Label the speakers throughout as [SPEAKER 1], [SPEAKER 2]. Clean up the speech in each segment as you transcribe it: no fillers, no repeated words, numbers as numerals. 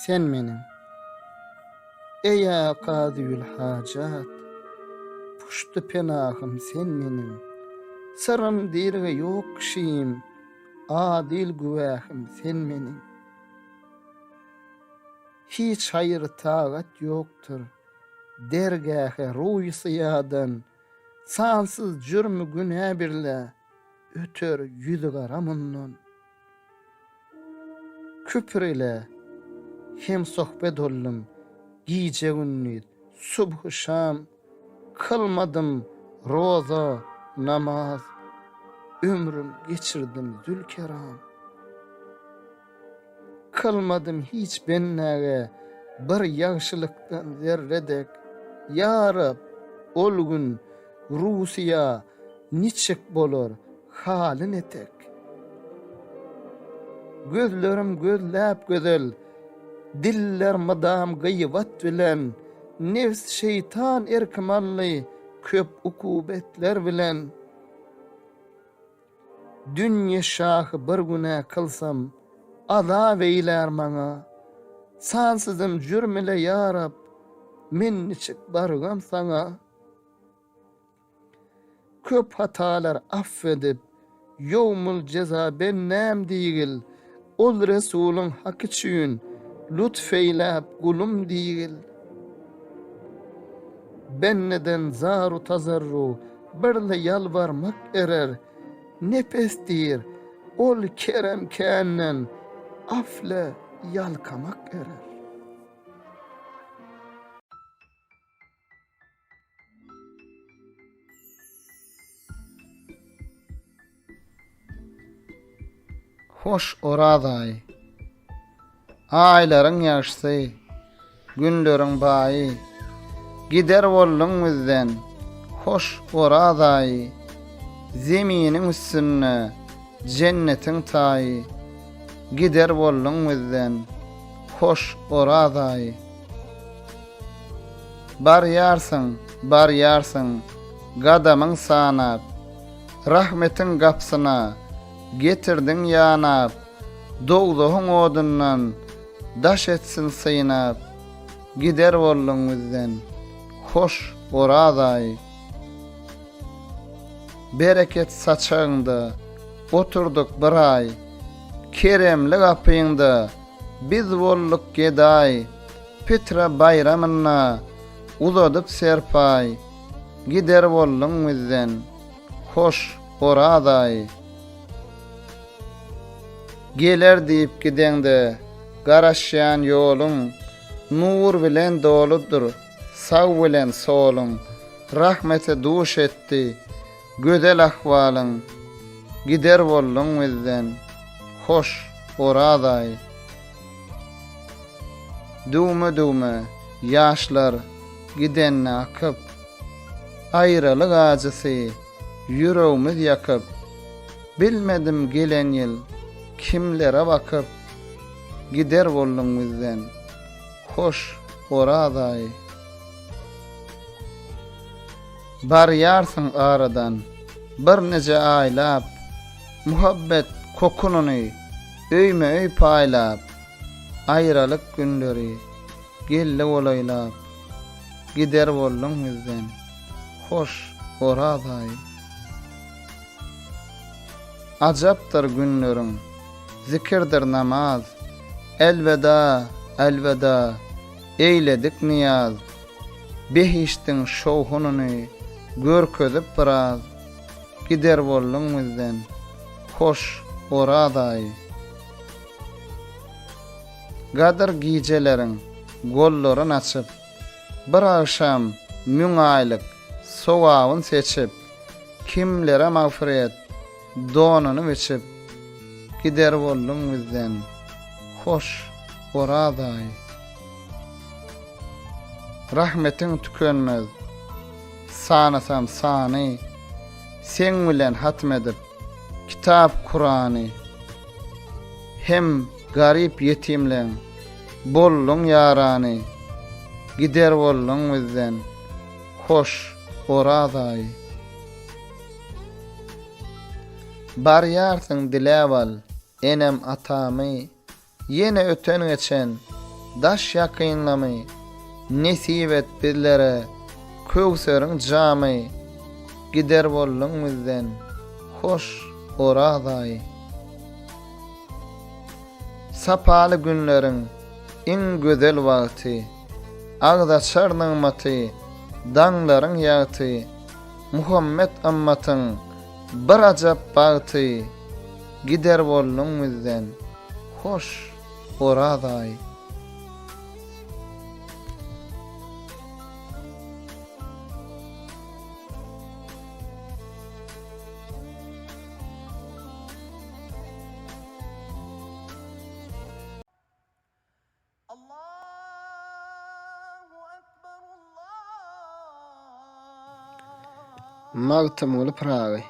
[SPEAKER 1] sen meniň. Eýa kazyül hajat, puşty penahym sen meniň. Syrym diýrge ýok kişim, adyl güwähim sen meniň. Hiç haýyr-tagat ýokdur, dergähe ruý syýadan, Sansyz jürmi-günä birle, öter ýüzügara mundan. Küpür ile hemsohbet oldum, gije-gündiz, subhy-şam, Kylmadym roza, namaz, ömrüm geçirdim zül-keram. Kylmadym hiç bendäge bir ýagşylykdan zerre dek, Ýa Rab, ol gün Rusyýa niçik bolar haly netek? Gözlerim gözläp gözel, diller mydam gyýbat bilen, Nebs şeýtan erkim aldy köp ukubetler bilen. Dünýe şahy bir günä kylsam, azap eýlär maňa. Sansyzym jürm ile ýa Rab, men niçik bargam saňa. Köp hatalar af edip, ýowmul jeza bendäm diýgil, Ol Resulyň haky üçin lutf eýläp gulum diýgil. Bendeden zaru tazarru birle ýalbarmak erer, Nepes diýr, ol kerem känden afle ýalkamak erer. Hoş Oraz aýy. Aýlaryň ýagşysy, günleriň baýy, Gider bolduň bizden, hoş Oraz aýy. Zeminiň üstünde jennetiň taýy, Gider bolduň bizden, hoş Oraz aýy. Barýarsyň, barýarsyň, gadamyň sanap, Rahmetiň gapsyna getirdiň ýanap, Dowzahyň odundan daş etsin synap, Gider bolduň bizden, hoş Oraz aýy. Bereket saçagyňda oturdyk bir aý, Keremli gapyňda biz bolduk gedaý, Pitra baýramynda uzadyp serpaý, Gider bolduň bizden, hoş, Oraz aýy. Geler diýip gideňde garaşýan ýoluň, Nur bilen doludyr sag bilen soluň, Rahmete duş etdi gözel ahwalyň, Gider bolduň bizden, hoş, Oraz aýy. Düwme-düwme ýaşlar gidende akyp, Aýralyk ajysy ýüregmiz ýakyp, Bilmedim gelen ýyl kimlere bakyp, Gider bolduň bizden, hoş, Oraz aýy. Barýarsyň aradan birnije aýlap, Muhabbet kokunyny öýme-öý paýlap, Aýralyk günleri geldi golaýlap, Gider bolduň bizden, hoş, Oraz aýy. Ajapdyr günleriň, zikirdir namaz, Elweda, elweda, eýledik nyýaz, Behişdiň şowhunyny görkezip biraz, Gider bolduň bizden, hoş, Oraz aýy. Gadyr gijeleriň gollaryn açyp, Bir agşam müň aýlyk sogabyn seçip, Kimlere magfyret donuny biçip, Gider bolduň bizden, hoş, Oraz aýy. Rahmetiň tükenmez, sanasam sany, Seň bilen hatm edip, kitap Kurany. Hem garyp ýetimleň bolduň ýarany, Gider bolduň bizden, hoş, Oraz aýy. Barýarsyň diläp al, enem-atamy, Ýene öten-geçen. Daş ýakynlamy, Nesip et bizlere Köwseriň jamy, Gider bolduň bizden, Hoş, Oraz aýy. Sapaly günleriň iň gözel wagty, Agzaçar nygmaty, daňlaryň ýagty, Muhammet ymmatyň bir ajap bagty, Gider bolduň bizden, hoş, Oraz aýy. Magtymguly Pyragy,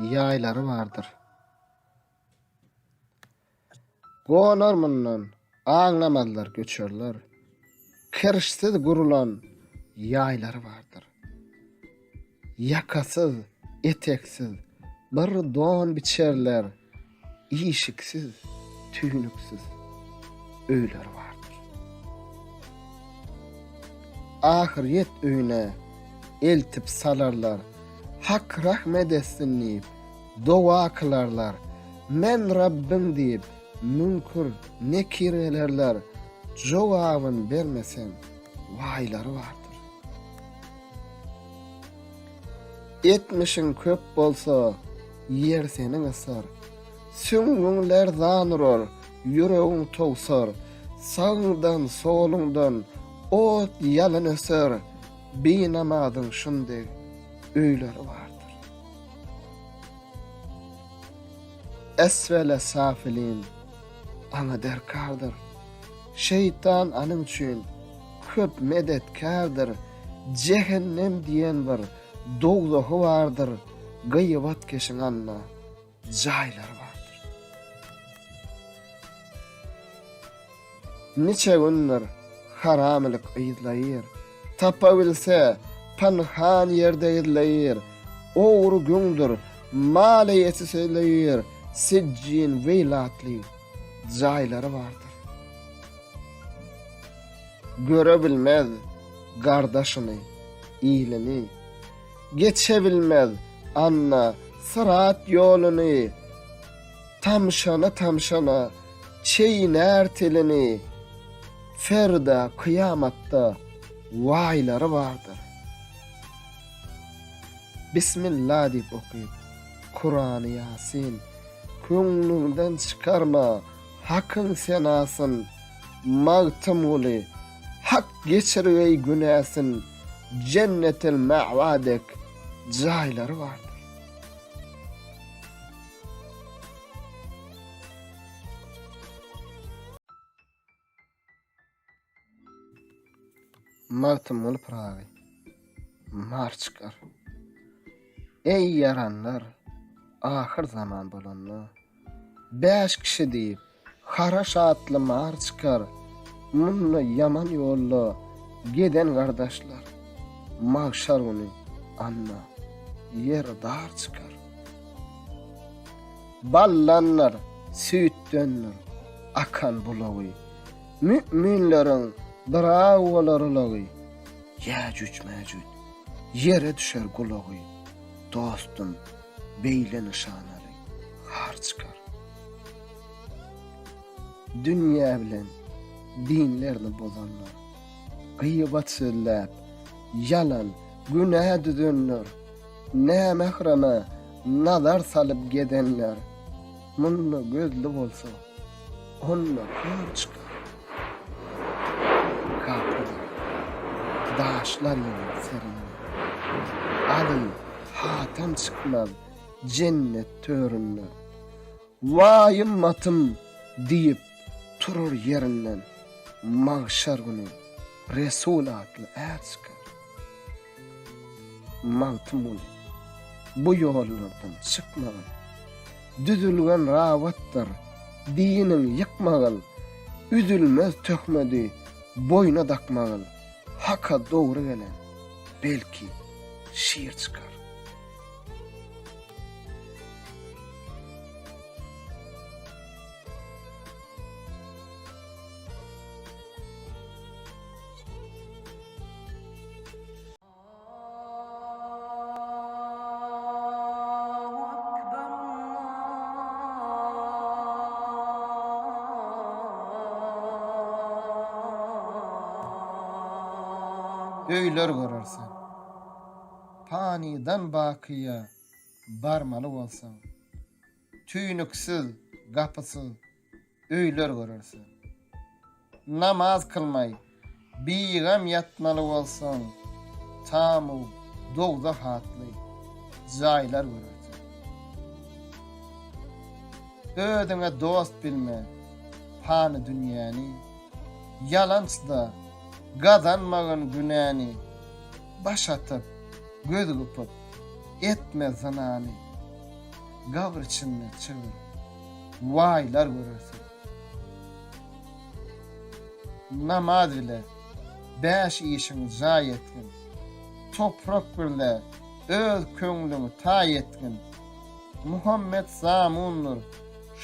[SPEAKER 1] Ýaýlary bardyr. Gonar mundan, aňlamazlar göçerler. Kirşsiz gurulan ýaýlary bardyr. Ýakasyz, eteksiz bir don biçerler, Işiksiz, tüýnüksiz öýleri bardyr. Ahyrýet öýüne eltip salarlar, Hak rahmet etsin diýip, doga kylarlar, Men Rabbyň diýip, müňkür, nekir gelerler, Jogabyn bermeseň, waýlary bardyr. Etmişiň köp bolsa, ýer seni gysar. Süňňüň lerzan urar, ýüregiň towsar. Sagyňdan, soluňdan ot, ýalyn öser. Binamazyň şundeý öýleri bardyr. Esfele safilin aňa derkardyr. Şeýtan anyň üçin köp medetkärdir. Jähennem diýen bir dowzahy bardyr, gyýbatkeşiň anda jaýlary bardyr. Niçe gündür haramylyk yzlaýyr, Tapabilse, pynhan ýerde gizleýir, Ogry güňdür, mal eýesi sözleýir, Sijjin weýl atly jaýlary bardyr. Göre bilmez gardaşyny, ilini, Geçe bilmez anna syrat ýoluny, Tamşana-tamşana çeýnär tilini, Ferda kyýamatda waýlary bardyr. Bismilla diýip okyp, Kurany Ýasin, Köňlüňden çykarma Hakyň senasyn, Magtymguly, Hak geçirgeý günäsin, Jennetil Mäwa dek jaýlary bardyr. Magtymguly Pyragy, Mar çykar. Eý ýaranlar, ahyr zaman bolanda, Bäş kişi diýip, haraş atly mar çykar, Munda ýaman ýolda gezen gardaşlar, Magşar güni anna ýer dar çykar. Baldandyr, süýtdendir akan bulagy, Müminleriň gyraw bolar ulagy, Ýäjüç-mäjüç ýere düşer gulagy, Dostum, beýle nyşanaly har çykar. Dünýä bilen dinlerini bozanlar, Gybat sözläp, ýalan, günä düzenler, Nämähreme nazar salyp gezenler, Munda gözli bolsa, onda kör çykar. Kapyrlar daşlar ýener serinden, Aly Hatam çykmaz jennet töründen. Waý ymmatym! diýip, turar ýerinden, Magşar güni Resul atly är çykar. Magtymguly, bu ýollardan çykmagyl. Düzülgen rabatdyr, diniň ýykmagyl, Üzülmez töhmedi boýna dakmagyl, Haka dogry gelen, belki, şir çykar. Öýler görersen. Panydan bakyýa barmaly bolsaň, Tüýnüksiz, gapysyz öýler görersen. Namaz kylmaý, bigam ýatmaly bolsaň, Tamu, dowzah atly jaýlar görersen. Özüňe dost bilme pany dünýäni, Ýalançda gazanmagyn günäni, Baş atyp, göz gypyp, etme zynany, Gabr içinde çygyr, waýlar görersiň. Namaz bile bäş işiň jaý etgin, Toprak birle öz köňlüňi taý etgin, Muhammet zamundyr,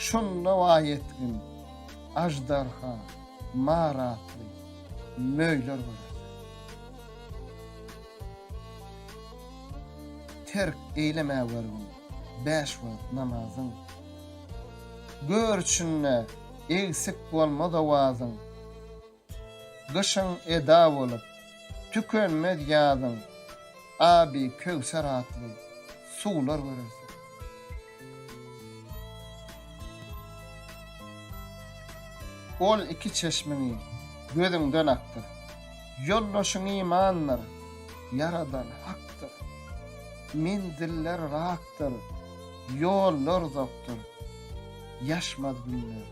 [SPEAKER 1] şunda waý etgin, Aždarha, mar atly möýler görersiň. Terk eýlemäwergin bäş wagt namazyň. Gör içinde egsik bolmaz owazyň. Gyşyň eda bolup, tükenmez ýazyň. Aby Köwser atly suwlar görersiň. Ol iki çeşmiňi gözüňden akdyr. Ýoldaşyň imandyr, Ýaradan Hakdyr. Menziller yrakdyr, ýollar uzakdyr. Ýaşmaz günler,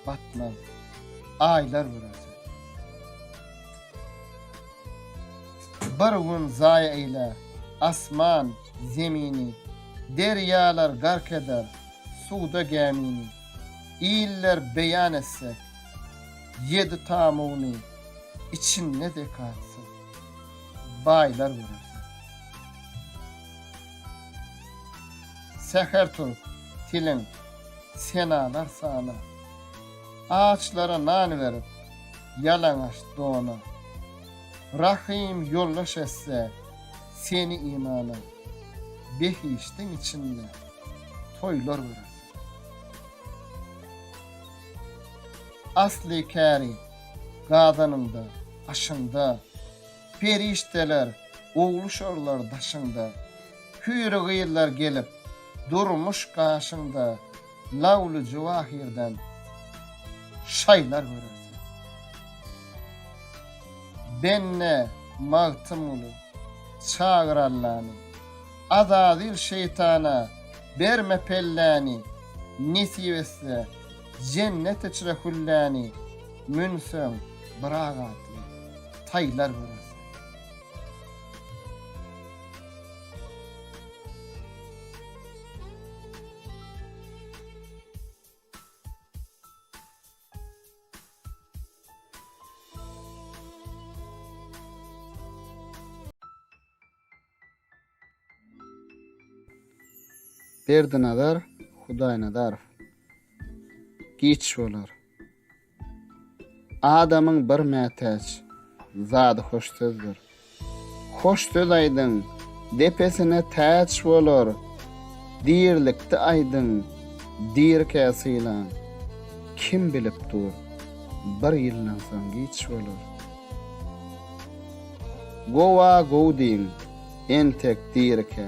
[SPEAKER 1] batmaz aýlar görersiň. Bir gün zaýa eýlär asman, zemini, Derýalar gark eder, suwda gämini. Iller beýan etsek, ýedi tamuny, Içinde zekatsyz baýlar görersiň. Säher turup, tiliň senalar sana, Açlara nan berip, ýalaňaç dona. Rahym ýoldaş etse seni imana, Behişdiň içinde toýlar görersiň. Asly käri gazanyňda, aşyňda, Perişdeler oguşarlar daşyňda. Hüýri gyzlar gelip, durmuş gaşyňda, Lawly-jowahyrdan şaýlar görersiň. Bende Magtymguly, çagyr Allany, Azazyl şeýtana berme pelläni, Nesip etse, jennet içre hülläni, Münseň, Byrak atly taýlar görersiň. Berdinazar Hudaýnazarow. Giç bolar. Adamyň bir mätäç zady hoş sözdür. Hoş söz aýdyň, depesine täç bolar, Dirilikde aýdyň, dirikä sylaň. Kim bilip dur, bir ýyldan soň giç bolar. Gowa gowy diýiň, entek dirikä.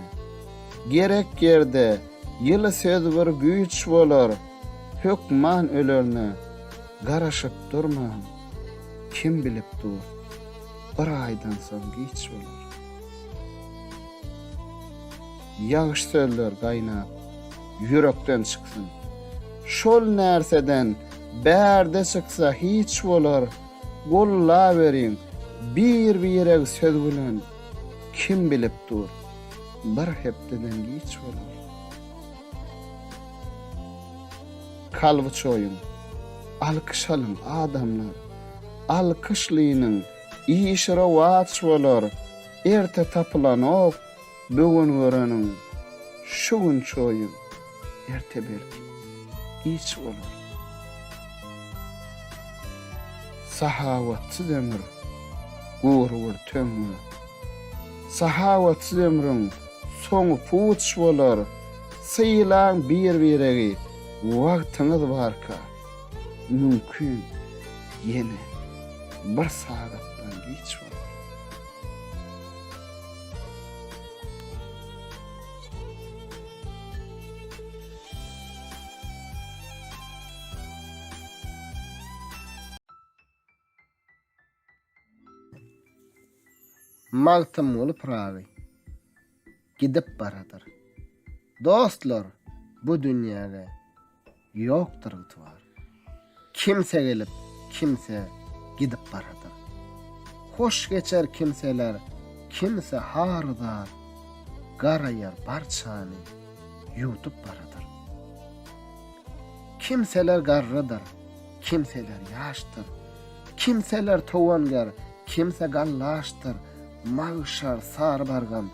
[SPEAKER 1] Gerek ýerde ýyly söz bir güýç bolar, Hökman ölerine garaşyp durmaň. Kim bilip dur, bir aýdan soň giç bolar. Ýagşy sözler gaýnap, ýürekden çyksyn. Şol närseden bärde çyksa hiç bolar, Gollaberiň bir-biregi söz bilen, Kim bilip dur, bir hepdeden giç bolar. Kalby çoýuň, alkyş alyň, adamlar, Alkyşlynyň işi rowaç bolar, Erte tapylanok bu gün göreniň, Şu gün çoýuň, erte belki giç bolar. Sahawatsyz ömür gury bir töňňe. Sahawatsyz ömrüň soňy puç bolar, Sylaň bir-biregi wagtyňyz barka, Mümkin ýene bir sagatdan giç bolar. Magtymguly Pyragy gidip baradyr. Dostlar, bu dünýäge ýokdur ygtybar. Kimse gelip, kimse gidip baradyr. Hoş geçer kimseler, kimse har-zar, Gara ýer barçany ýuwdup baradyr. Kimseler garrydyr, kimseler ýaşdyr, Kimseler towanger, kimse gallaşdyr, Magşar sary bargam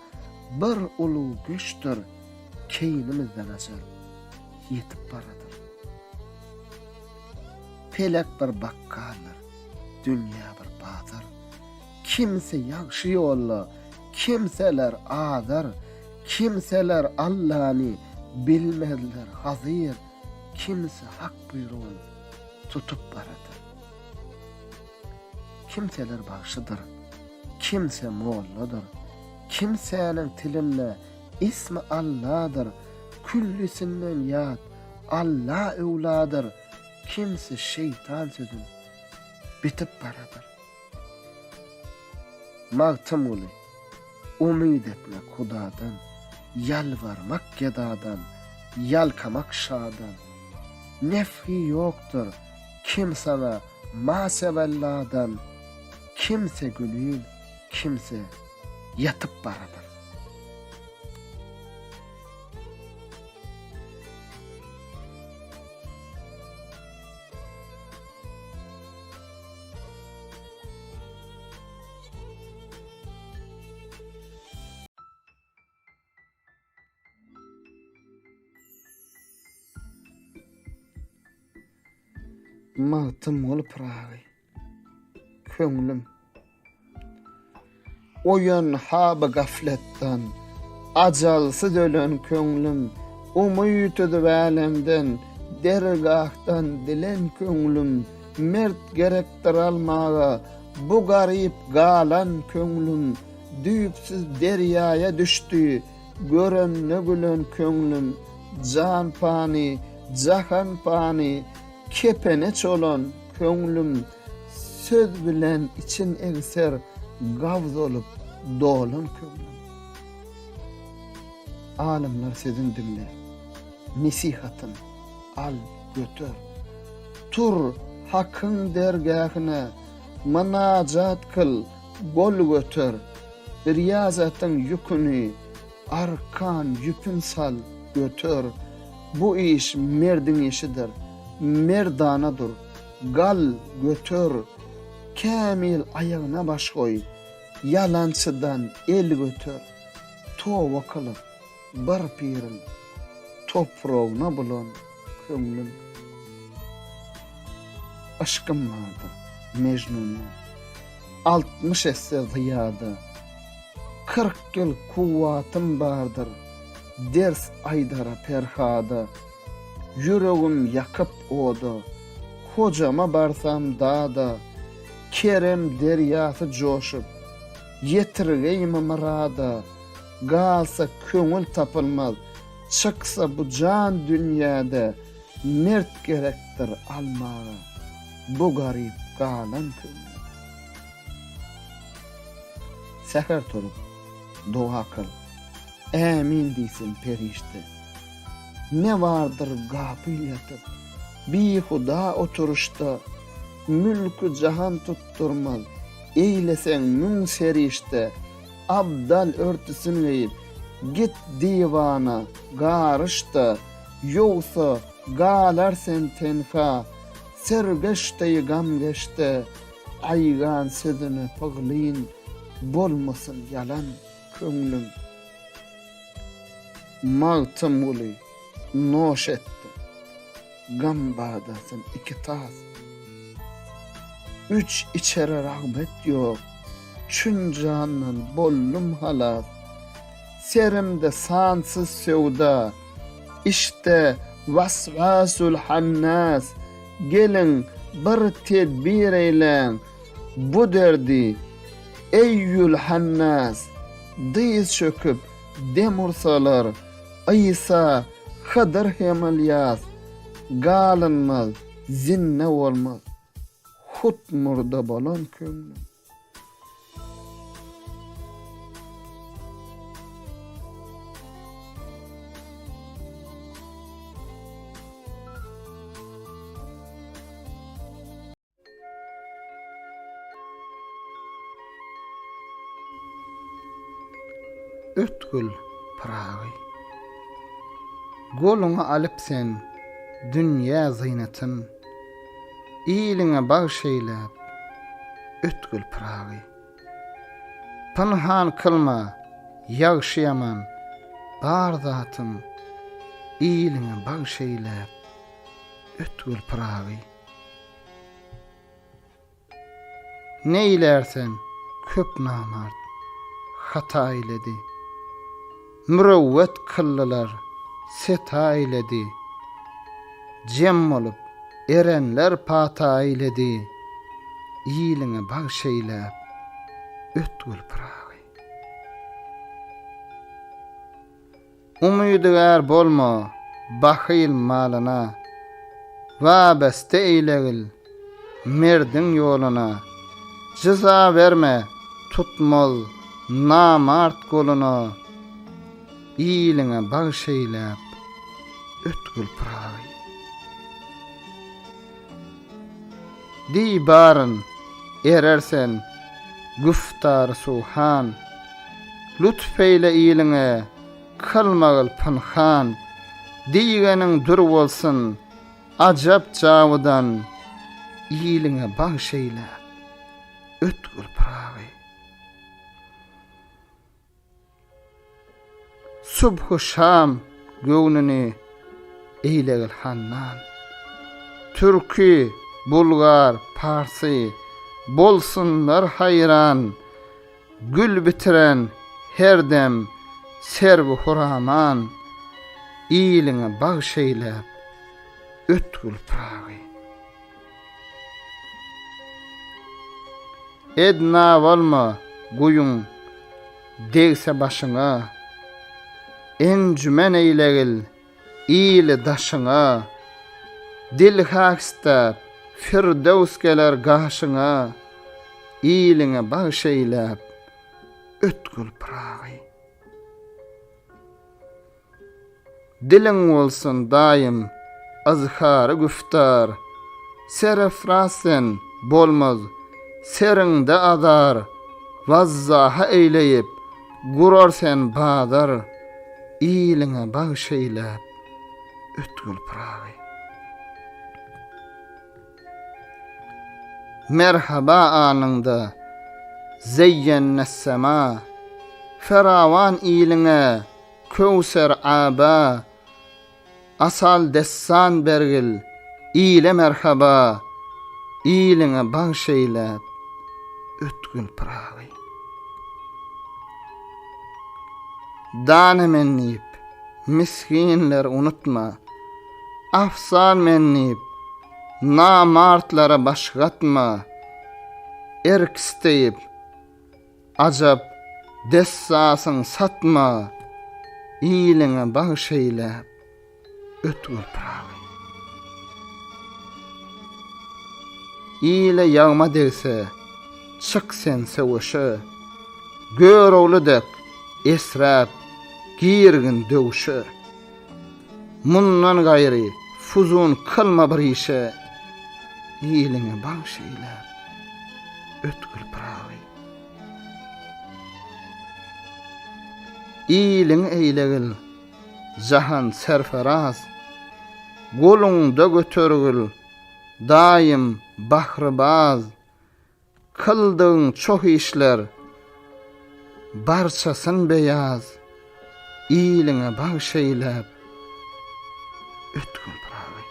[SPEAKER 1] bir uly güçdür, Keýnimizden ajal ýetip baradyr. Pelek bir bakgaldyr, dünýä bir bazar, Kimse ýagşy ýolda, kimseler azar, Kimseler Allany bilmezler hazyr, Kimse Hak buýrugyn tutup baradyr. Kimseler bagşydyr, kimse molladyr, Kimsäniň tilinde ismi Alladyr, Küllisinden ýat Alla öwladyr, Kimse şeýtan sözün bitip baradyr. Magtymguly, Umyt etmek Hudadan, Ýalbarmak gedadan, Ýalkamak şadan. Nefhi ýokdur, kim saňa masewelladan, Kimse gülün, kimse ýatyp baradyr. Magtymguly Pyragy Köňlüm Oýan haby gafletden, Ajalsyz ölen köňlüm, Umyt üzüp älemden, Dergahdan dilen köňlüm, Mert gerekdir almaga, Bu garyp galan köňlüm, Düýpsüz derýaýa düşdi, Görende gülen köňlüm, Jan pany, jahan pany, Kepene çolan köňlüm, Söz bilen için egser, Gabz olup dolan köňlüm. Alymlar sözün diňle, Nesihatyn al, göter. Tur Hakyň dergähine, Mynajat kyl, gol göter. Riýazatyň ýüküni, Arkan ýüpün sal, göter. Bu iş merdiň işidir, Merdana dur, gal, göter. Kämil aýagyna baş goý, Ýalançydan el göter. Toba kylyp, bir piriň Topragyna bulan köňlüm. Yşkym bardyr Mejnundan 60 esse zyýada. 40 ýyl kuwwatym bardyr Ders aýdara Perhada. Ýüregim ýakyp oda, Hojama barsam dada, Kerem derýasy joşup, Ýetirgeými myrada, Galsa köňül tapylmaz, Çyksa bu jan dünýäde, Mert gerekdir almaga, Bu garyp galan köňül. Säher turup, doga kyl, Ämin diýsin perişde. Ne bardyr gapyl ýatyp, Bihuda oturyşda, Mülki-jahan tutdurmaz, Eýleseň müň serişde, Abdal örtüsin geýip, Git diwana, garyş-da, Ýogsa, galar sen tenha, Sergeşdeý gamgeşde, Aýgan sözüne pyglyn, Bolmasyn ýalan köňlüň. Magtymguly noş etdim. Gam badasyn iki tas. Üç içere ragbet ýok, Çün jandan boldum halas. Serimde sansyz söwda, Işde waswasul hannas, Geliň, bir tedbir eýläň, Bu derdi, eýýül hannas, Dyz çöküp, dem ursalar, Isa, Hydyr hem Ylýas, Galynmaz, zinde bolmaz, Hut murda bolan köňlüm. ötgül, Pyragy. Goluňa alyp sen dünýä zynatyn, Iliňe bagş eýläp, ötgül, Pyragy. Pynhan kylma ýagşy-ýaman bar zatyň, Iliňe bagş eýläp, ötgül, Pyragy. Neýlär sen, köp namart, hata eýledi. Mürewwet kyldylar, seta eýledi. Jem bolup, erenler pata eýledi. Iliňe bagş eýläp, ötgül Pyragy. Umydygär bolma bahyl malyna, Wabeste eýlegil merdiň ýoluna. Jyza berme tutmaz namart goluna, Iliňe bagş eýläp ötgül Pyragy. Diý baryn, erer sen, güftary suhan, Lutf eýle iliňe, kylmagyl pynhan, Diýgeniň dür bolsun, ajap jawydan, Iliňe bagş eýläp, ötgül Pyragy. Subhy-şam göwnüni eýlegil handan. Türki, bulgar, parsy bolsunlar haýran, Gül bitiren her dem serwi-huraman, Iliňe bagş eýläp, ötgül Pyragy. Edna bolma guýuň degse başyňa, Enjümen eýlegil ili daşyňa, Dil hak istäp, Firdöws geler gaşyňa, Iliňe bagş eýläp, ötgül Pyragy. Diliň bolsun daýym yzhary güftar, Serefraz sen, bolmaz seriňde azar, Wazzaha eýleýip, gurar sen bazar, Iliňe bagş eýläp, ötgül Pyragy. Merhaba anyňda, zeýýennessema, Ferawan iliňe, Köwser aba, Asal dessan bergil, ile merhaba, Iliňe bagş eýläp, ötgül Pyragy. Dana men diýip, misginler unutma, Afzal men diýip, namartlara baş gatma, Erk isteýip, Ajap dessasyň satma, iliňe bagş eýläp, ötgür Pyragy. Ile ýagma degse, çyk sen söweşe, Görogly dek esräp girgin döwşe. Mundan gaýry fuzun kylma bir işe, Iliňe bagş eýläp, ötgül Pyragy. Iliň eýlegil, jahan serferaz, Goluňda götergil, daýym bahrybaz, Kyldygyň çoh işler, barçasyn beýaz, Iliňe bagş eýläp, ötgül Pyragy.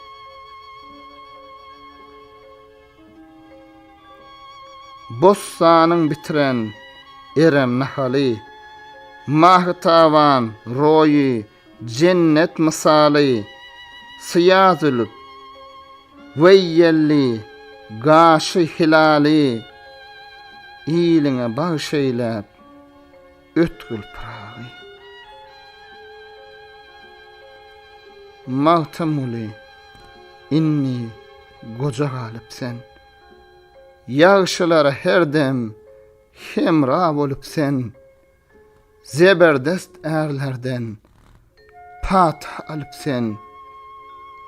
[SPEAKER 1] Bossanyň bitiren Erem nahaly, Mahy-taban roýy jennet mysaly, Syýa zülp, weýýelli, gaşy hilaly, Iliňe bagş eýläp, ötgül Pyragy. Magtymguly, indi goja galyp sen. Ýagşylara her dem hemra bolup sen. Zeberdest ärlerden pata alyp sen.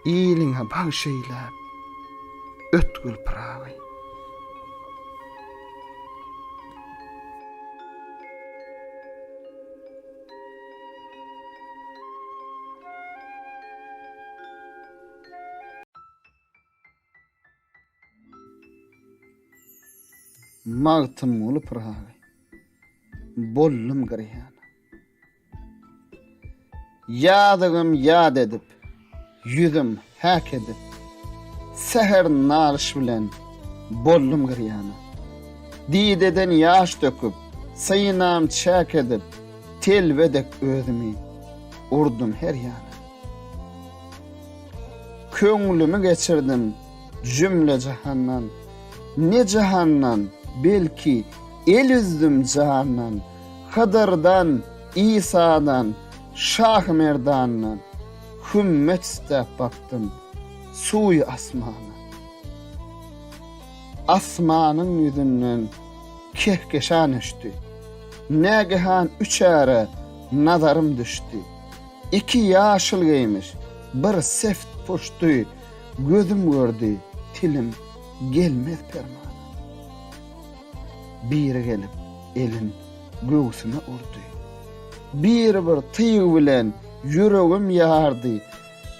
[SPEAKER 1] Iliňe bagş eýläp, ötgül Pyragy. Magtymguly Pyragy, Boldum girýana. Ýazygym ýat edip, ýüzüm häk edip, Säher nalyş bilen boldum girýana. Dideden ýaş döküp, synam çäk edip, Telbe dek özümi urdum her ýana. Köňlümi geçirdim jümle jahandan, Ne jahandan, belki, el üzdüm jandan, Hydyrdan, Isadan, Şahymerdandan, Hümmet istäp bakdym suwy asmana. Asmanyň ýüzünden kehkeşan öçdi. Nägehan üç äre nazarym düşdi. Iki ýaşyl geýmiş, bir seft puşdy, Gözüm gördi, tilim gelmez permana. Biri gelip elin göwsüme urdy. Biri bir tyg bilen ýüregim ýardy.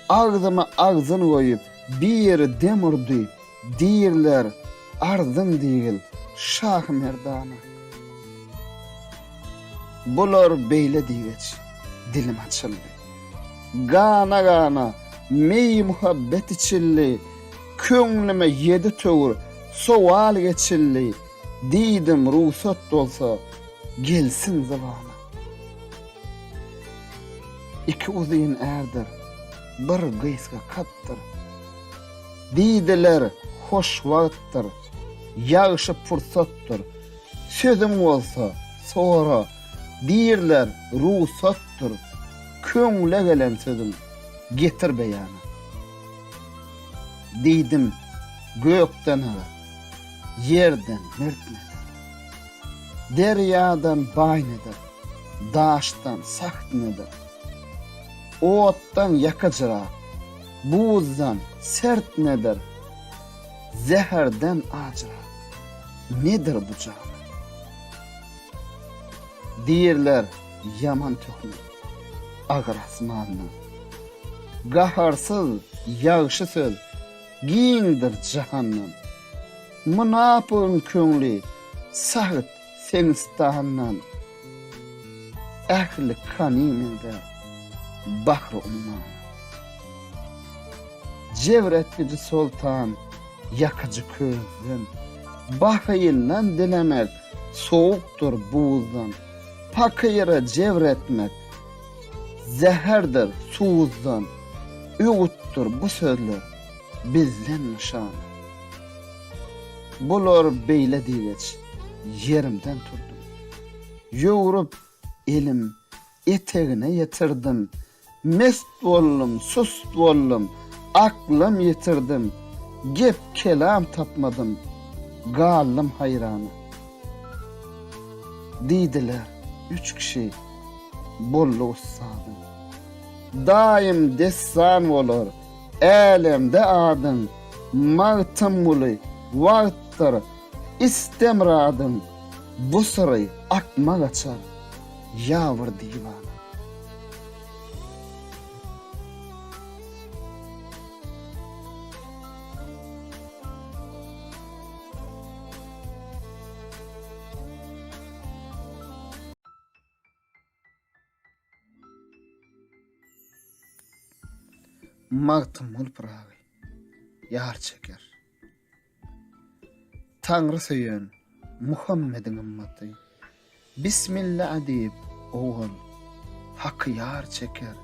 [SPEAKER 1] Agzyma agzyn goýup biri dem urdy. Diýrler, arzyň diýgil, şahy-merdana. Bular beýle diýgeç, dilim açyldy. Gana-gana meý-muhabbet içildi, Köňlüme ýedi töwir sowal geçildi, Diýdim, rugsat bolsa, gelsin zybana. Iki uzyn ärdir, bir gysga katdyr. Diýdiler, hoş wagtdyr, ýagşy pursatdyr, Sözüň bolsa, sora, diýrler, rugsatdyr, Köňle gelen sözüň getir beýana. Diýdim, gökden agyr, ýerden mert nedir? Derýadan baý nedir, daşdan saht nedir? Otdan ýakyjyrak, Buzdan sert nedir, zäherden ajyrak nedir bu jana? Diýrler ýaman töhmet, agyr asmandan. Gaharsyz ýagşy söz giňdir jahandan. Mynapygyň köňli sagt seňistandan. Ähli kany meňzär bahry ummana. Jebr etgiji soltan ýakyjy közden, Bahyldan dilemek sowukdyr buzdan, Pakyra jebr etmek zäherdir tuzdan, Öwütdir bu sözler bizden nyşana. Bular beýle diýgeç, ýerimden turdum. Ýöwrüp, elim etegine ýetirdim. Mest boldum, sust boldum, aklym ýitirdim. Gep-kelam tapmadym, galdym haýrana. Diýdiler, üç kişi boldy ussadyň. Daýym dessan bolar, älemde adyň, Magtymguly, wagtdyr, iste myradyň, Bu syry akmak açar, ýa bir diwana. Magtymguly Pyragy, Ýar çeker. Taňry söýen Muhammediň ymmaty, Bismillä diýip, owal Haky ýar çeker.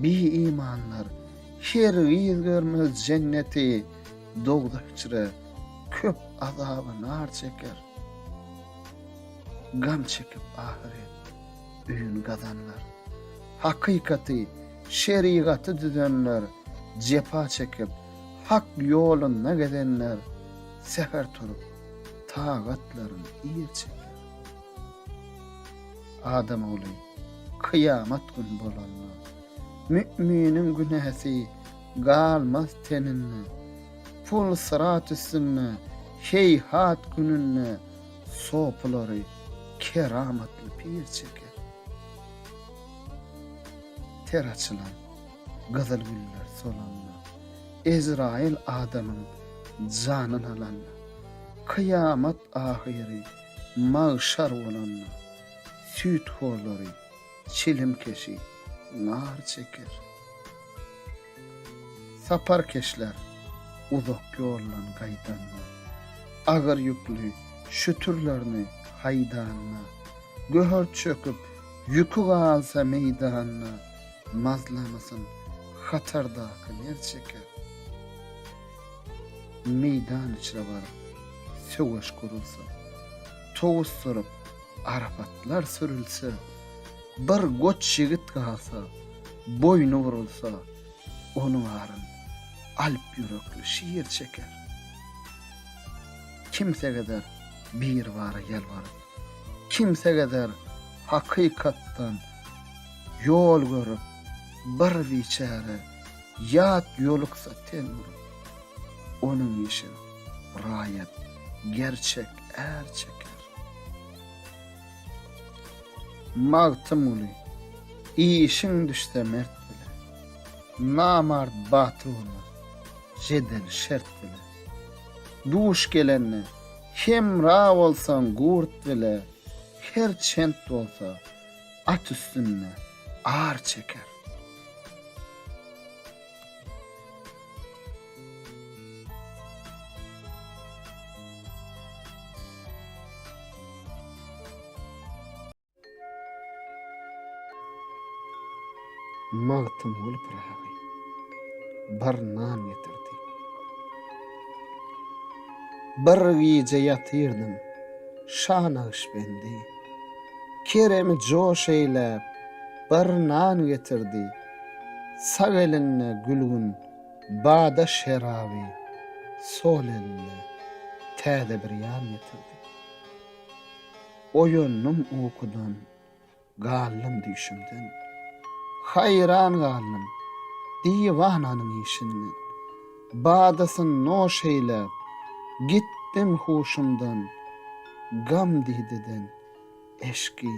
[SPEAKER 1] Bi-imanlar hergiz görmez jenneti, Dowzah içre köp azaby-nar çeker. Gam çekip ahyret öýün gazanlar. Hakykaty, şerigaty düzenler, Jepa çekip, Hak ýolunda gezenler, Säher turup, tagatlaryn ir çeker. Adam ogly kyýamat gün bolanda, Müminiň günäsi galmaz teninde. Pul syrat üstünde, heýhat gününde, Sopulary keramatly pir çeker. Ter açylan gyzyl güller solanda, Ezraýyl adamyň janyn alanda. Kyýamat ahyry magşar bolanda, Süýthorlary, çilimkeşi nar çeker. Saparkeşler uzak ýoldan gaýdanda, Agyr ýükli şütürlerini haýdanda, Göhert çöküp, ýüki galsa meýdanda, Mazlamasyn hatardaky ner çeker. Meýdan içre baryp, söweş gurulsa, Towusdyryp, arapatlar sürülse, Bir goç ýigit galsa, boýny burulsa, Onuň aryn alp ýürekli şir çeker. Kimse gezer Biribara ýalbaryp, Kimse gezer hakykatdan ýol görüp, Bir biçäre ýat ýoluksa ten urup, Onuň işin raýat gerçek är çeker. Magtymguly, işiň düşse mert bile, Namart batyr bolmaz, jedel şert bile. Duş gelende hemra bolsaň gurt bile, Her çent bolsa at üstünde ar çeker. Magtymguly Pyragy bir nan getirdi. Bir gije ýatyrdym, şa Nagyşbendi. Keremi joş eýläp, bir nan getirdi. Sag elinde gülgün bada şeraby, sol elinde täze birýan getirdi. Oýandym ukudan, galdym düýşümden. Haýran galdym diwananyň işinden. Badasyn noş eýläp, gitdim huşumdan, Gam dideden eşki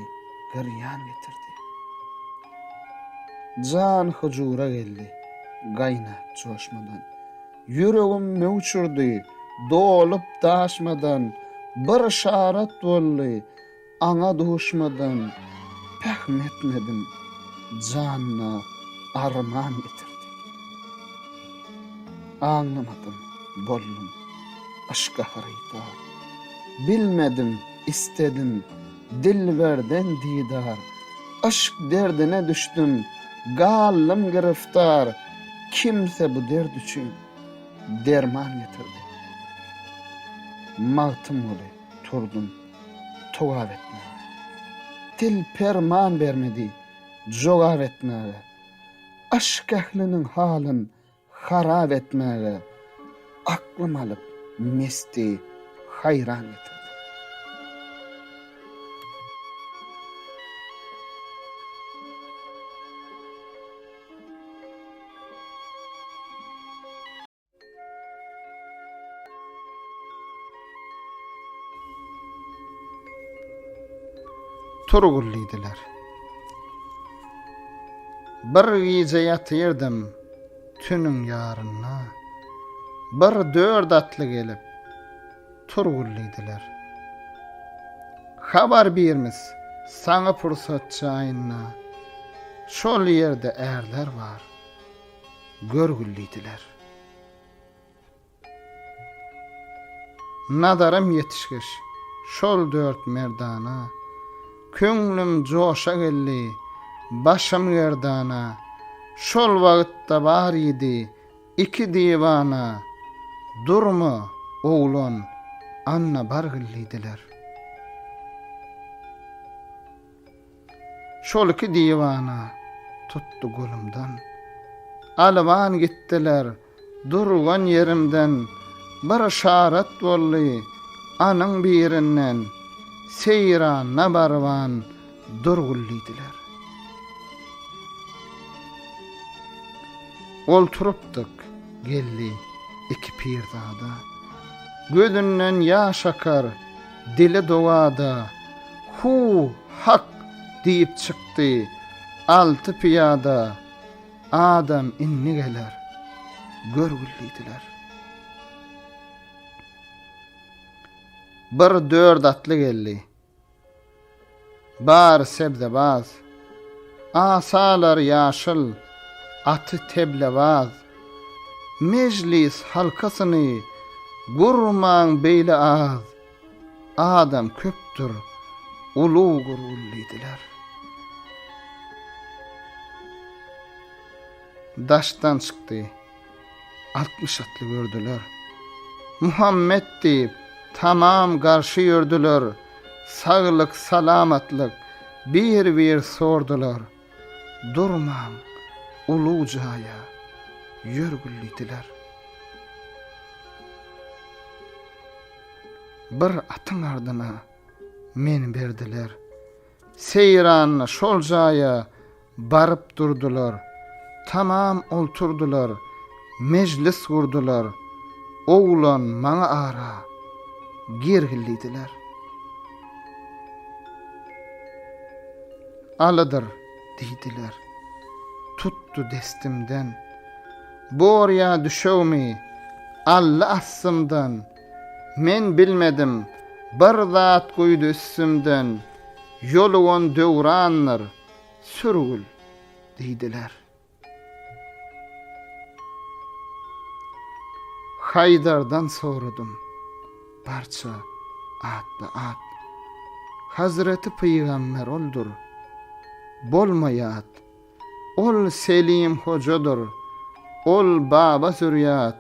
[SPEAKER 1] girýan getirdi. Jan huzura geldi, gaýnap joşmadan. Ýüregim möwç urdy, dolup daşmadan, Bir yşarat boldy, aňa duşmadan, Pähm etmedim, janyna arman getirdi. Aňlamadym, boldum yşka hyrydar. Bilmedim, istedim dilberden didar. Yşk derdine düşdüm, galdym giriftar, Kimse bu dert üçin derman getirdi. Magtymguly turdum togap etmäge. Dil perman bermedi jogap etmäge. Yşk ähliniň halyn harap etmäge aklym alyp mesti haýran getirdi. Turgul diýdiler. Bir gije ýatyrdym tünüň ýarynda. Bir dört atly gelip, Turgul diýdiler. Habar birmis saňa pursat jaýynda. Şol ýerde ärler bar, görgül diýdiler. Nazarym ýetişgeç şol dört merdana, Köňlüm joşa geldi, başym gerdana, Şol wagtda bar idi iki diwana, Durma, oglan, anna bargyl diýdiler. Şol iki diwana tutdy golumdan. Alyban gitdiler durgan ýerimden, Bir yşarat boldy anyň birinden, Seýranda baryban durgul diýdiler. Olturypdyk, geldi iki pirzada. Gözünden ýaş akar, dili dowada, Hu, hak! diýip çykdy alty pyýada, Adam indi geler, görgül diýdiler. Bir dört atly geldi. Bary sebzebaz. Asalary ýaşyl, aty teblebaz. Mejlis halkasyny gurmaň beýle az. Adam köpdür, ulug gurgul diýdiler. Daşdan çykdy. 60 atly gördüler. Muhammet diýip, tamam garşy ýördüler, Saglyk, salamatlyk bir-bir sordular. Durmaň, ulug jaýa ýörgül diýdiler. Bir atyň ardyna meni berdiler. Seýranda şol jaýa Baryp durdular, tamam olturdylar, mejlis gurdular, Oglan maňa ara girgil diýdiler. Alydyr diýdiler, tutdy destimden, Bor ýa düşegimi aldy astymdan, Men bilmedim, bir zat guýdy üstümden, Ýolugan döwrandyr, Sürgül! diýdiler. Haýdardan soradym, barça atba-at. Hazreti Pygamber oldur, bolma ýat. Ol Selim hojadyr, ol Baba zürýat.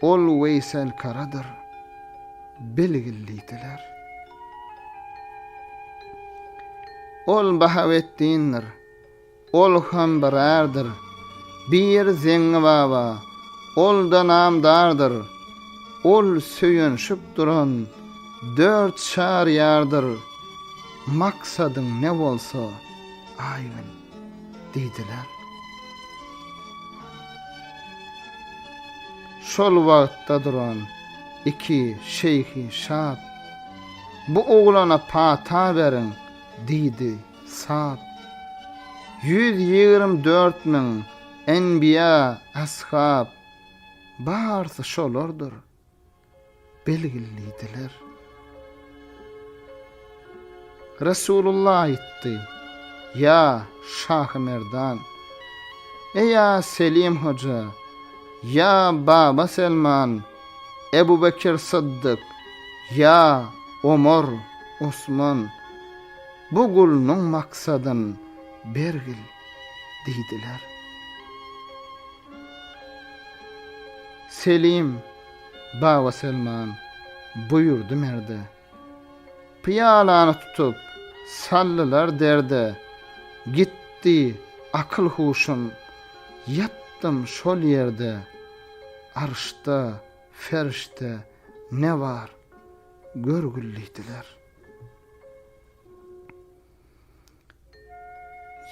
[SPEAKER 1] Ol Weýselkaradyr, bilgil diýdiler. Ol Bahawetdindir, ol hem bir ärdir, Bir Zeňňi baba, ol-da namdardyr, Ol söýenşip duran dört çaryýardyr, Maksadyň ne bolsa, aýgyn diýdiler. Şol wagtda duran iki şeýhi şat, Bu oglana pata beriň! diýdi. Sap. 124 müň enbiýa, ashab, barysy şolardyr. Belgilidiler. Resulullah aýtdy, Ýa Şahymerdan, Eýa Selim hoja, ýa Baba Selman, Ebu Bekir Syddyk, ýa Omar, Osman, bu gulnuň maksadyn bergil diýdiler. Selim Baba Selman buýurdy merde. Pyýalany tutup, saldylar derde. Gitdi akyl-huşum, ýatdym şol ýerde. Arşda ferişde ne bar, görgül diýdiler.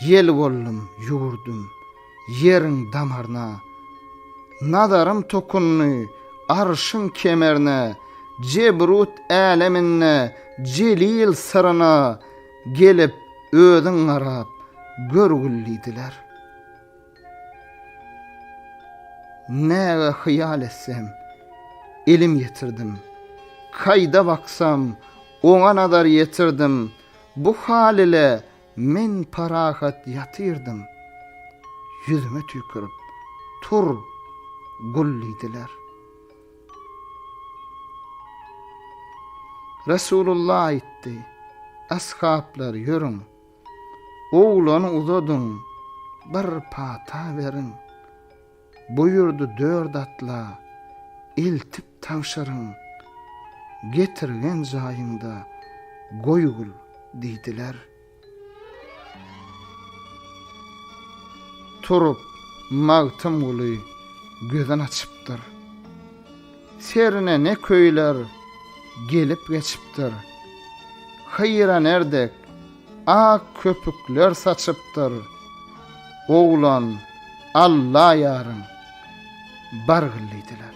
[SPEAKER 1] Ýel boldum, ýüwürdim ýeriň damaryna, Nazarym tokundy Arşyň kemerne, Jebrut äleminde Jelil syryna Gelip özüň garap görgül diýdiler. Näge hyýal etsem, elim ýetirdim, Kaýda baksam, oňa nazar ýetirdim, Bu hal ile men parahat ýatyrdym. Ýüzüme tüýkürip, Tur, gul diýdiler. Resulullah aýtdy, Ashaplar, ýörüň, oglany uzadyň, bir pata beriň. Buýurdy dört atla, eltip tabşyryň, getirgen jaýyňda goýgul diýdiler. Turup, Magtymguly gözün açypdyr. Serine ne köýler gelip geçipdir. Hyraner dek Ak köpükler saçypdyr. Oglan, Alla ýaryň, bargyl diýdiler.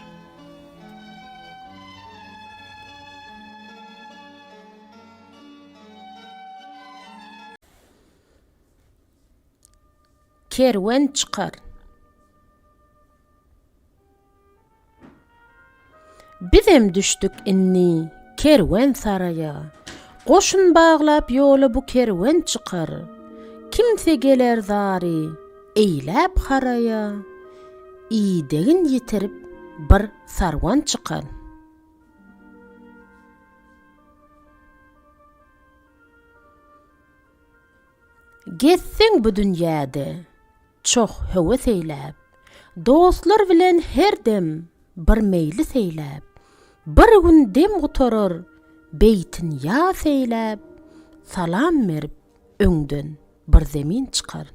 [SPEAKER 2] Kerwen çykar. Bizem düşdük indi. Kerwen saraýa. Goşun baglap ýola bu kerwen çykar. Kimse geler zary eýläp haraýa, Idegin ýitirip bir sarwan çykar. Gezseň bu dünýäde çoh höwes eýläp, Dostlar bilen her dem bir meýlis eýläp, Bir gün dem gutarar beýtin ýas eýläp, Salam berip öňden bir zemin çykar.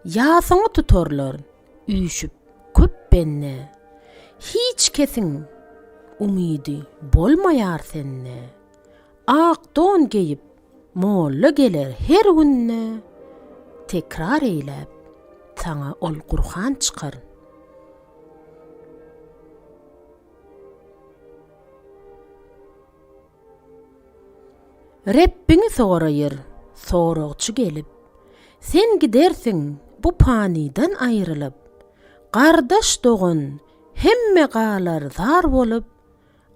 [SPEAKER 2] Ýasyňy tutarlar üýşüp köp bende, Hiç kesiň umydy bolmaýar sende. Ak don geýip molla geler her günde, Tekrar eýläp saňa ol Gurhan çykar. Rebbiňi soraýyr soragçy gelip, Sen gidersiň bu panydan aýrylyp. Gardaş-dogan hemme galar zar bolup,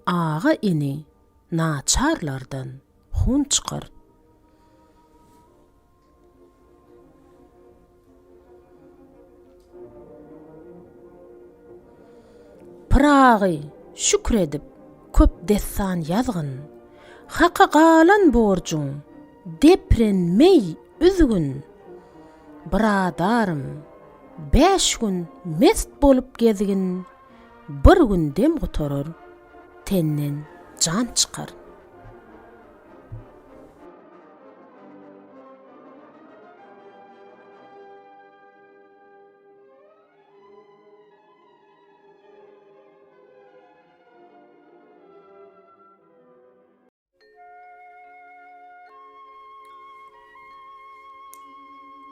[SPEAKER 2] Aga-ini naçarlardan hun çykar. Pyragy, şükür edip, köp dessan ýazgyn. Haka galan borjuň deprenmeý üzgün. Byradarym, bäş gün mest bolup gezgin, Bir gün dem gutarar, tenden jan çykar.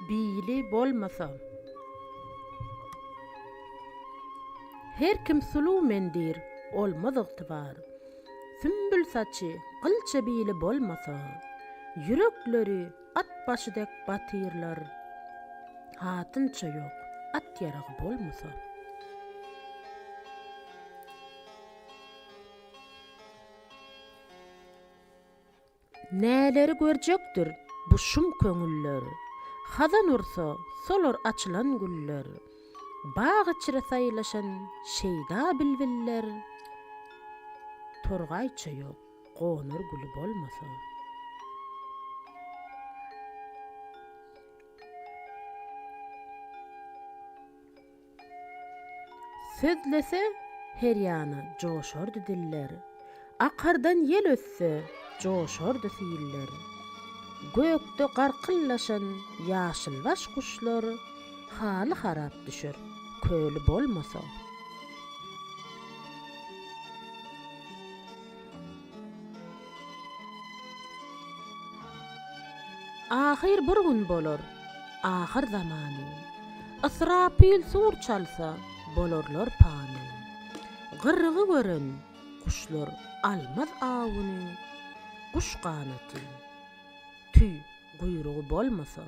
[SPEAKER 2] Bili bolmasa. Her kim suluw men diýr, olmaz ygtybar. Sümbül saçy, gylça bili bolmasa, Ýürekleri at başy dek batyrlar, Hatynça ýok, at-ýaragy bolmasa. Näleri görjekdir bu şum köňüller, Hazan ursa, solar açylan güller, Bag içre saýlaşan şeýda bilbiller, Torgaýça ýok, gonar güli bolmasa. Sözlese, her ýana joşardy diller, Akardan ýel ötse, joşardy siller. Gökde garkyllaşan ýaşylbaş guşlar Haly harap düşer, köli bolmasa. Ahyr bir gün bolar, ahyr zamany. Ysrapyl sur çalsa, bolarlar pany. Gyrgy gören guşlar almaz awuny, Guş ganaty, tüý, guýrugy bolmasa.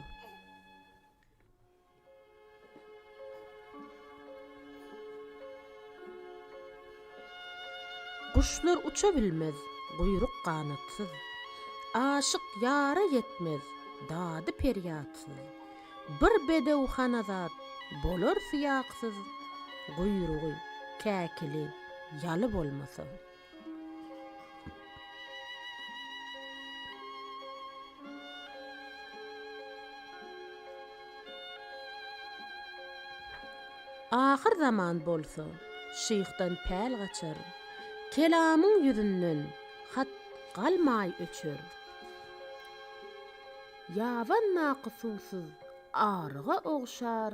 [SPEAKER 2] Guşlar uça bilmez guýruk ganatsyz, Aşyk ýara ýetmez dady perýatsyz, Bir bedew hanazat bolar syýaksyz, Guýrugy, käkili, ýaly bolmasa. Ahyr zaman bolsa, şyhdan päl gaçar, Kelamyň ýüzünden hat galmaý öçer. Ýabandaky suwsuz aryga ogşar,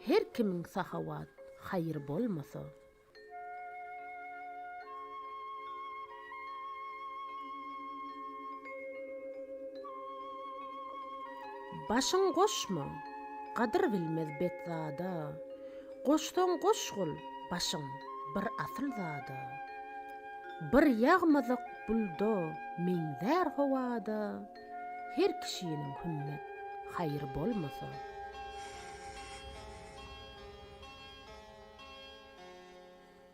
[SPEAKER 2] Her kimiň sahawat haýry bolmasa. Başyň goşma, gadyr bilmez bet zada, Goşsaň goşgul başyň bir asyl zada. Bir ýagmadyk bulda meňzär howada, Her kişiniň hümmet haýry bolmasa.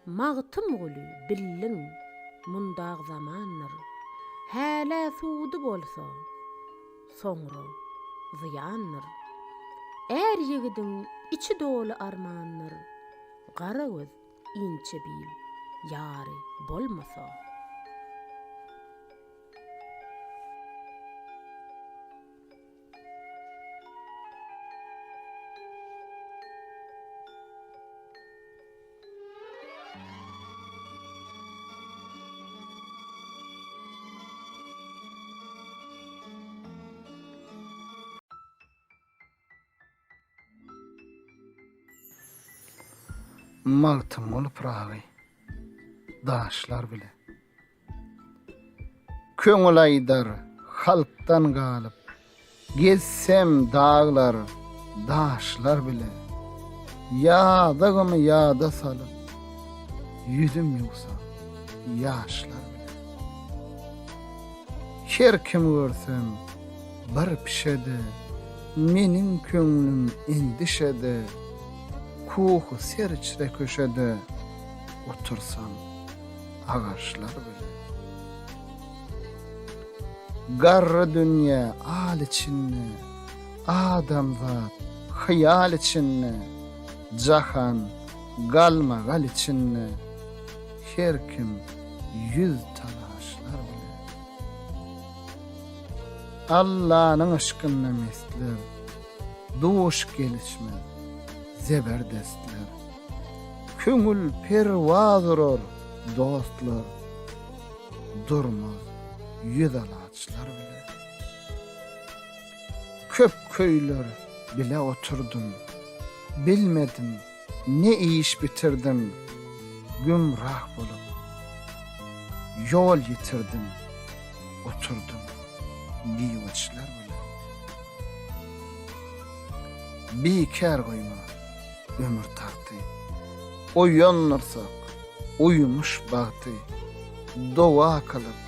[SPEAKER 2] Magtymguly, bildiň, mundag zamandyr. Hälä sudy bolsa, soňra zyýandyr. Är ýigidiň içi doly armandyr. Gara göz, inçe bil, ýary bolmasa.
[SPEAKER 1] Magtymguly Pyragy daşlar bile. Köňül aýdar halkdan galyp, Gezsem daglar, daşlar bile. Ýazygymy ýada salyp, Ýüzüm ýuwsam ýaşlar bile. Her kimi görsem bir pişede, Meniň köňlüm endişede, Kuhy ser içre köşede Otursam agaçlar bile. Garry dünýä al içinde, Adamzat hyýal içinde, Jahan galmagal içinde, Her kim ýüz talaşlar bile. Allanyň yşkynda mestler, Duş gelişmez zeberdestler. Köňül perwaz urar, dostlar, Durmaz ýüzalaçlar bile. Köp köýler bile oturdym, Bilmedim, ne iş bitirdim, Gümrah bolup, ýol ýitirdim, Oturdym biweçler bile. Bikär goýma ömür tagty. Oýandyrsak uýumyş bagty, Doga kylyp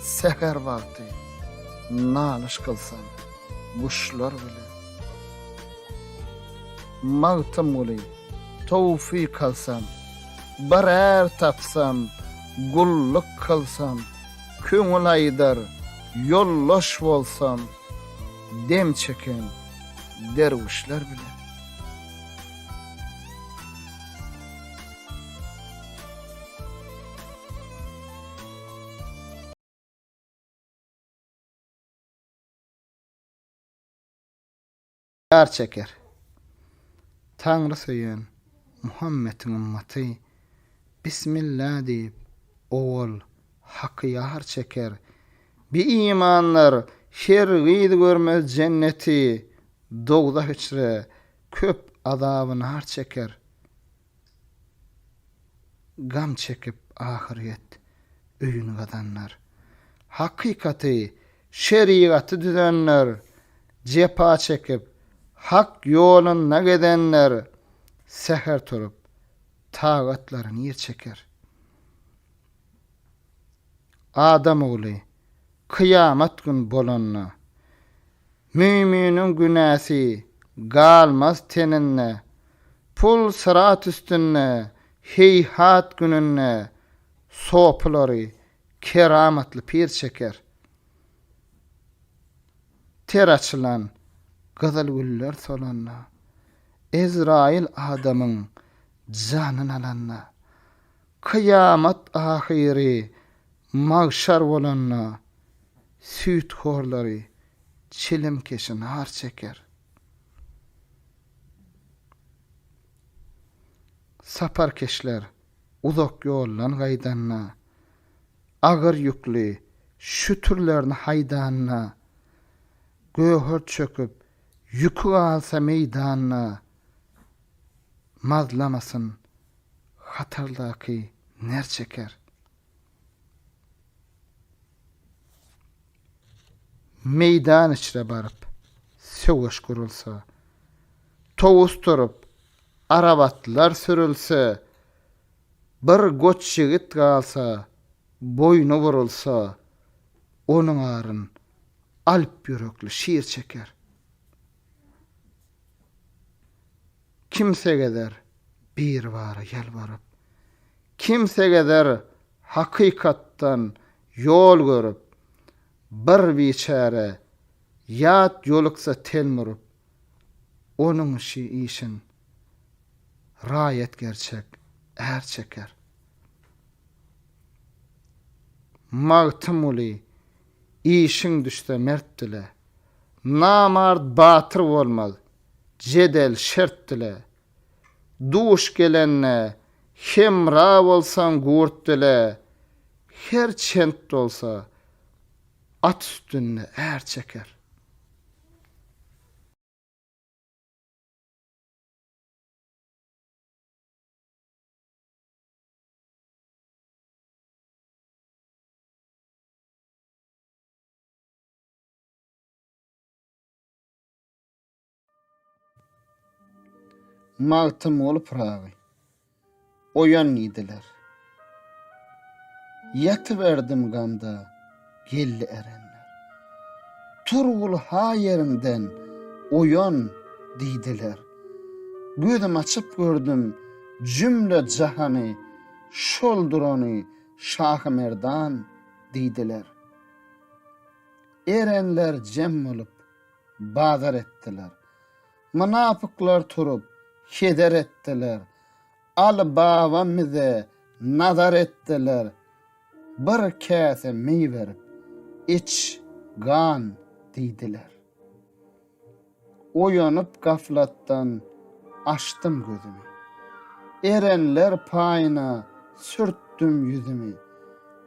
[SPEAKER 1] säher wagty, Nalyş kylsam guşlar bile. Magtymguly, towfyk alsam, Bir är tapsam, gulluk kylsam, Köňül aýdar, ýoldaş bolsam, Dem çeken derwüşler bile. Jar çeker. Taňry söýen Muhammetiň ymmaty, Bismillä diýip, owal Haky ýar çeker. Bi-imanlar hergiz görmez jenneti, Dowzah içre köp azaby-nar çeker. Gam çekip ahyrýet öýün gazanlar. Hakykaty, şerigaty düzenler, Jepa çekip, Hak ýolunda gezenler, Säher turup, tagatlaryn ýer çeker. Adam ogly kyýamat gün bolanda, Müminiň günäsi galmaz teninde, Pul syrat üstünde heýhat gününde, Sopulary keramatly pir çeker. Ter açylan gyzyl güller solanda, Ezraýyl adamyň janyn alanda, Kyýamat ahyry magşar bolanda, Süýthorlary çilimkeşi nar çeker. Saparkeşler uzak ýoldan gaýdanda, Agyr ýükli şütürlerini haýdanda, Göwher çöküp, ýüki galsa meýdanda, Mazlamasyn hatardaky ner çeker. Meýdan içre baryp, söweş gurulsa, Towus turup, arabatlar sürülse, Bir goç ýigit galsa, boýny burulsa, Onuň aryn alp ýürekli şir çeker. Kimse gezer Biribara ýalbaryp. Kimse gezer hakykatdan ýol görüp, Bir biçäre ýat ýoluksa telmuryp, Onuň işi işin raýat gerçek är çeker. Magtymguly işiň düşse mert dile, Namart batyr bolmaz, jedel şert dile. Duş gelende hemra bolsaň gurt dile, Her çent bolsa at üstünde är çeker. Magtymguly Pyragy. Oýan diýdiler. Ýatyberdim gamda, geldi erenler. Turgul ha ýeriňden, oýan diýdiler. Gözüm açyp gördüm jümle jahany, Şol durany Şahymerdan diýdiler. Erenler jem bolup, bazar etdiler. Mynapyklar turup, heder etdiler. Aly babam bize nazar etdiler. Bir käse meý berip, iç, gan diýdiler. Oýanyp gaflatdan açdym gözümi. Erenler paýyna sürtdüm ýüzümi.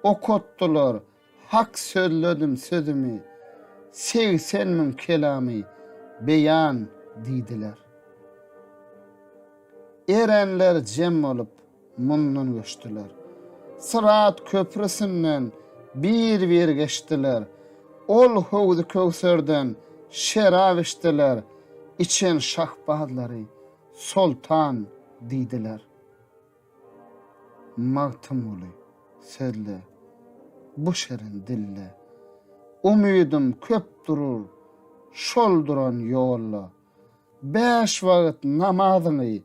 [SPEAKER 1] Okatdylar Hak sözledim sözümi, 80 mün kelamy beýan diýdiler. Erenler jem bolup, mundan göçdüler. Syrat köprüsinden bir-bir geçdiler. Ol howzy-köwserden şerap içdiler, içen şahbazlary soltan diýdiler. Magtymguly, sözle, bu şirin dille. Umydym köp durur şol duran ýolda. Bäş wagt namazyňy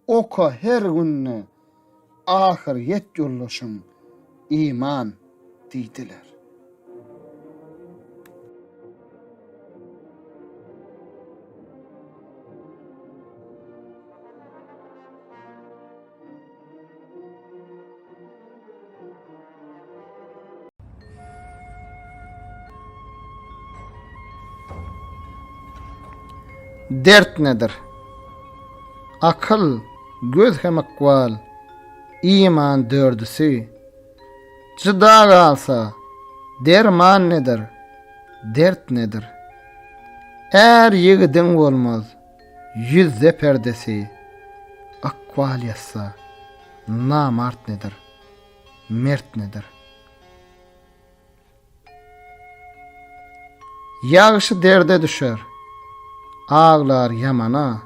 [SPEAKER 1] oka her günde, Ahyr ýet ýoldaşyň iman diýdiler. Dert nedir? Akyl, göz hem ykbal, iman dördüsi. Jyda galsa, derman nedir, dert nedir? Är ýigidiň bolmaz, ýüzde perdesi, Ykbal ýazsa, namart nedir, mert nedir? Ýagşy derde düşer, aglar ýamana,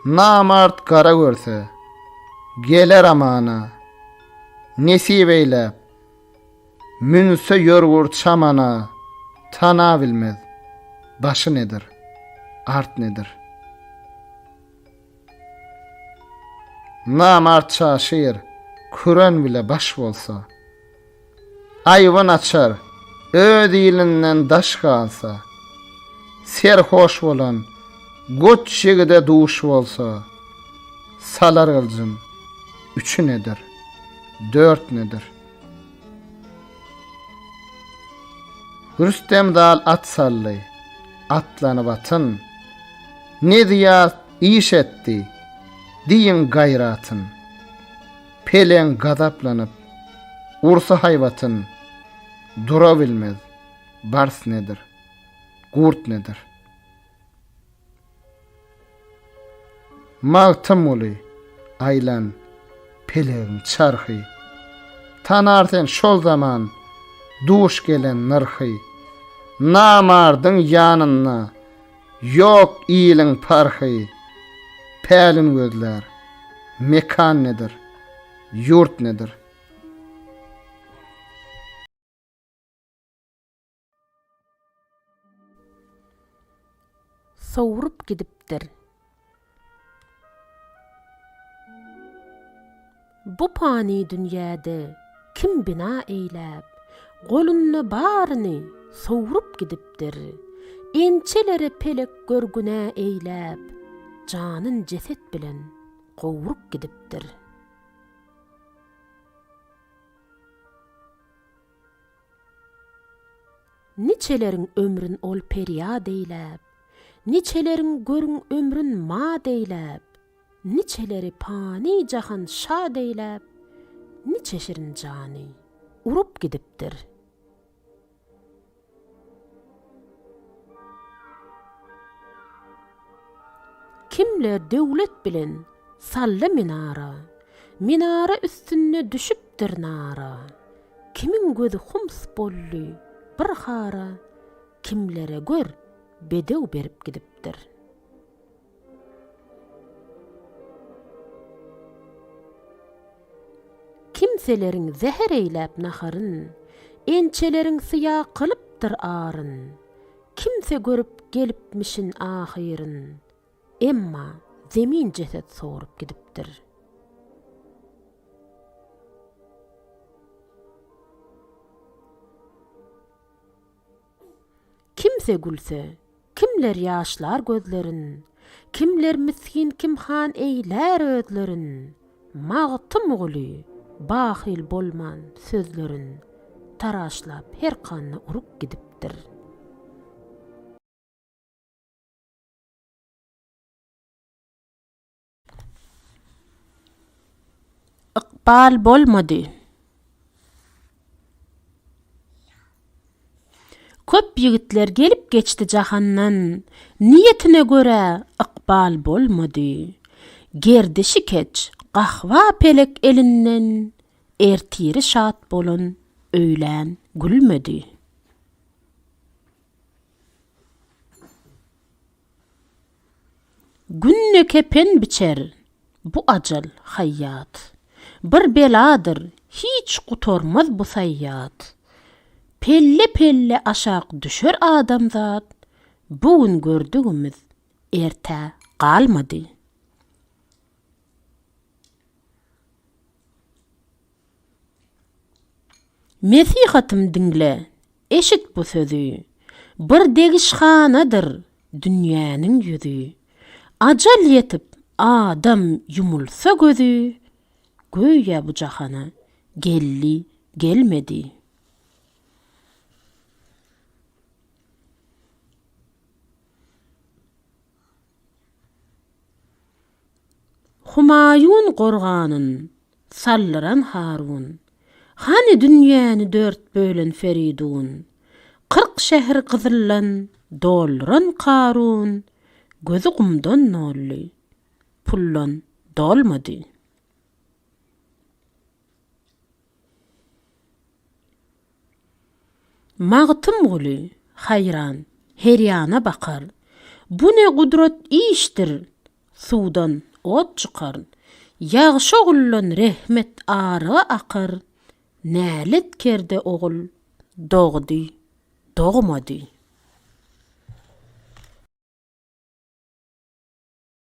[SPEAKER 1] Namart gara görse, geler amana, Nesip eýläp, münse ýörgür çamana, Tanabilmez, başy nedir, art nedir? Namart çaşyr, küren bile baş bolsa. Aýbyn açar, öz ilinden daş galsa. Serhoş bolan, goç ýigide duş bolsa. Salar gyljyn, üçi nedir, dört nedir? Rüstem Zal at saldy, atlanyp atyn, Ne zyýat iş etdi, diýiň gaýratyn. Peleň gazaplanyp, ursa haýbatyn, Dura bilmez, bars nedir, gurt nedir. Magtymguly, aýlan, pelegiň çarhy, Tanar sen şol zaman duş gelen nyrhy. Namardyň ýanynda ýok iliň parhy, Pälin gözlär, mekan nedir, ýurt nedir?
[SPEAKER 2] Sowrup gidipdir. Bu pany dünýäde kim bina eýläp, Golunda baryny sowrup gidipdir. Ençelere pelek gör günä eýläp, Janyn jeset bilen gowrup gidipdir. Niçeleriň ömrün ol perýat eýläp, Niçeleriň görüň ömrün mat eýläp, Niçeleri pany jahan şat eýläp, Niçe şirin jany urup gidipdir. Kimler döwlet bilen saldy minara, Minara üstünde düşüpdir nara. Kimiň gözi hums boldy bir hara, Kimlere gör bedew berip gidipdir. Kimseleriň zäher eýläp naharyn, Ençeleriň syýa kylypdyr aryn. Kimse görüp gelipmişin ahyryn, Emma zemin jeset sorup gidipdir. Kimse gülse, kimler ýaşlar gözlerin, Kimler misgin kim han eýlär özlerin, Magtymguly bahyl bolman sözlerin Taraşlap her kanda urup gidipdir. Ykbal bolmady. Köp ýigitler gelip geçdi jahandan, Niýetine görä ykbal bolmady. Gerdişi keç, gahba pelek elinden, Ertiri şat bolan öýlän gülmedi. Günde kepen biçer bu ajal haýýat. Bir beladyr, hiç gutarmaz bu saýýat. Pelle-pelle aşak düşer adamzat, Bu gün gördügimiz ertä galmady. Nesihatym diňle, eşit bu sözi, Bir degişhanadyr dünýäniň ýüzi. Ajal ýetip, adam ýumulsa gözi, Göýä bu jahana geldi, gelmedi. Humaýun gorganyn saldyran Harun, Hany dünýäni dört bölen Feridun, 40 şähri gyzyldan dolduran Karun, Gözi gumdan doldy, puldan dolmady. Magtymguly haýran, her ýana bakar, Bu ne gudrat işdir, suwdan ot çykar, Ýagşy oguldan rehmet aryga akar, Nälet kerde ogul dogdy, dogmady.